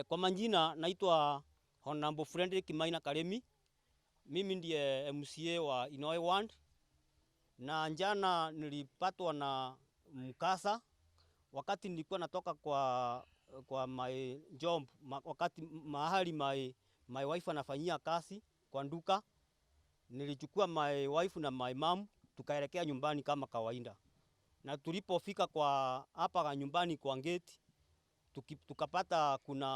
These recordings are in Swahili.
Kwa majina naitwa Honorable Frederick Maina Karemi. Mimi ndiye MCA wa Inoe Ward, na jana nilipatwa na mkasa wakati nilikuwa natoka kwa my job wakati mahali my wife anafanyia kazi kwa duka. Nilichukua my wife na my mom, tukaelekea nyumbani kama kawaida, na tulipofika kwa hapa nyumbani kwa gate, tukapata kuna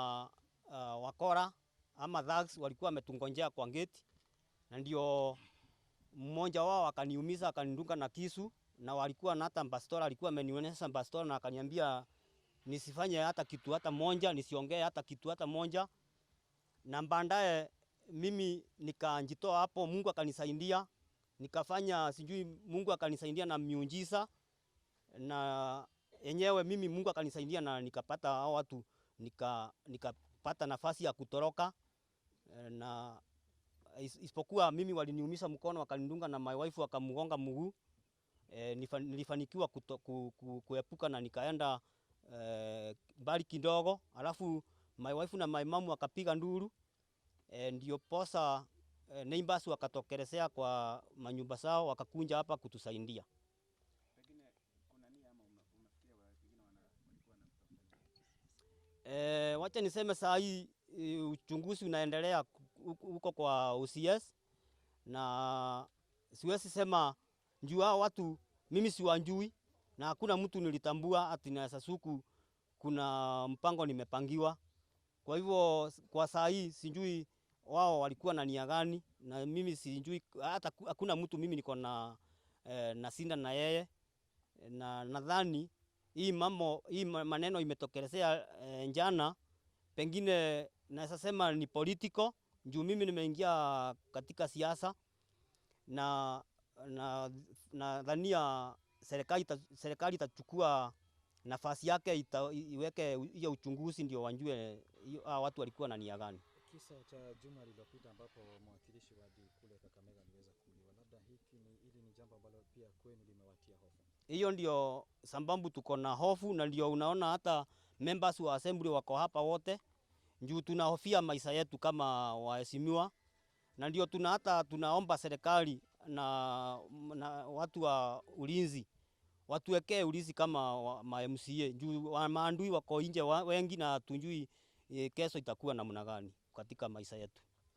wakora ama thugs walikuwa wametungonjea kwa gate, na ndio mmoja wao akaniumiza, akanidunga na kisu, na walikuwa na hata bastola, alikuwa amenionyesha bastola na akaniambia nisifanye hata kitu hata moja, nisiongee hata kitu hata moja. Na baadaye mimi nikajitoa hapo, Mungu akanisaidia, nikafanya sijui, Mungu akanisaidia na miujiza na yenyewe mimi Mungu akanisaidia na nikapata hao watu, nikapata nafasi ya kutoroka, na isipokuwa mimi waliniumiza mkono, wakanidunga na my wife wakamgonga mguu. Nilifanikiwa kuepuka na nikaenda mbali kidogo, alafu my wife na my mom wakapiga nduru, ndio posa neighbors wakatokelezea kwa manyumba zao, wakakuja hapa kutusaidia. Pengine kuna nia ama unafikiria pengine walikuwa wanakutafuta nini? Wacha niseme saa hii uchunguzi unaendelea huko kwa OCS, na siwezi sema juu hao watu mimi siwajui na hakuna mtu nilitambua ati naweza shuku kuna mpango nimepangiwa. Kwa hivyo kwa saa hii sijui wao walikuwa na nia gani, na mimi sijui hata hakuna mtu mimi niko na nasinda na yeye, na nadhani hii mambo hii maneno imetokelezea jana, pengine naweza sema ni political juu mimi nimeingia katika siasa na nadhania serikali itachukua nafasi yake iweke hiyo uchunguzi ndio wajue hawa watu walikuwa na nia gani. Kisa cha juma lililopita ambapo mwakilishi wadi kule Kakamega aliweza kuuliwa, labda hiki ni hili ni jambo ambalo pia kwenu limewatia hofu. Hiyo ndio sababu tuko na hofu, na ndio unaona hata members wa assembly wako hapa wote, juu tunahofia maisha yetu kama waheshimiwa, na ndio tuna hata tunaomba serikali na watu wa ulinzi watuwekee ulinzi kama ma MCA juu maadui wako nje wengi na hatujui kesho itakuwa namna gani katika maisha yetu.